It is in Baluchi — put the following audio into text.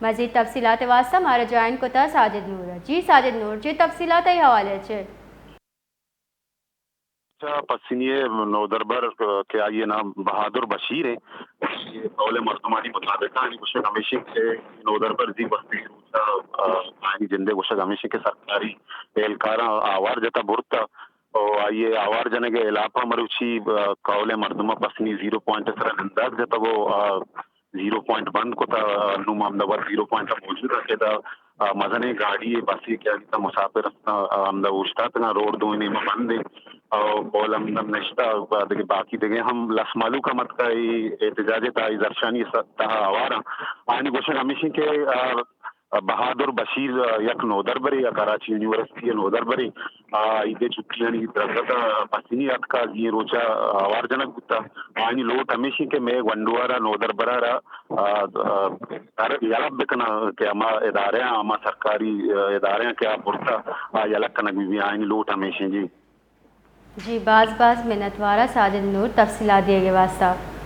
مزید تفصیلات واسطہ مارا جوائن کتا ساجد نور۔ جی ساجد نور، چے تفصیلات ای حوالے چے؟ چہ پسنی ء نودربر کہ آئی ء نام بہادر بشیر ء، قول مردمانی مطابق آنی گوشگ ہمیشی کہ نودربر زی وقتی روچا، آ، آنی جندے گوشگ ہمیشی کہ سرکاری اہلکاراں آوار جتا برتا و آئی ء آوار جنگ ء ہلاپ ء مروچی، آ، قول مردم ء پسنی زیرو پوائنٹ ء سرا ننداز جتگ و، آ، زیرو پوائنٹ بند کتا، انو ما ہمدا وت زیرو پوائنٹ ء موجود ء کہ دا، آ، مزنیں گاڑی ء بسے کہ انت مسافر است، آ، ہمدا اوشتاتگاں، روڈ دوئیں نیمہ بند انت، آ، پول ہمدا نشتہ، آ، دگہ باقی دگہ ہم لس مہلوک ہم اتکا اے احتجاج ء تہا، اے زرشانی س-، تہا آواراں۔ آیانی گوشگ ہمیش انت کہ، آ، بہادر بشیر، آ، یک نودربرے یا کراچی یونیورسٹی ء نودربرے، آ، عید ء چھٹیانی درگت ء پسنی اتکا، زی روچ ء آوار جنگ بوتا۔ آیانی لوٹ ہمیش انت کہ مئے گونڈوار ء نودربر ء را، آ، آ، در یلہ بکناں کہ ہما ادارہ آں، ہما سرکاری، آ، ادارہ آں کہ آ برتا، آ یلہ کنگ بہ بی۔ آیانی لوٹ ہمیش انت جی۔ جی، باز باز منتوار آں ساجد نور تفصیلات دیگ ء واسطہ۔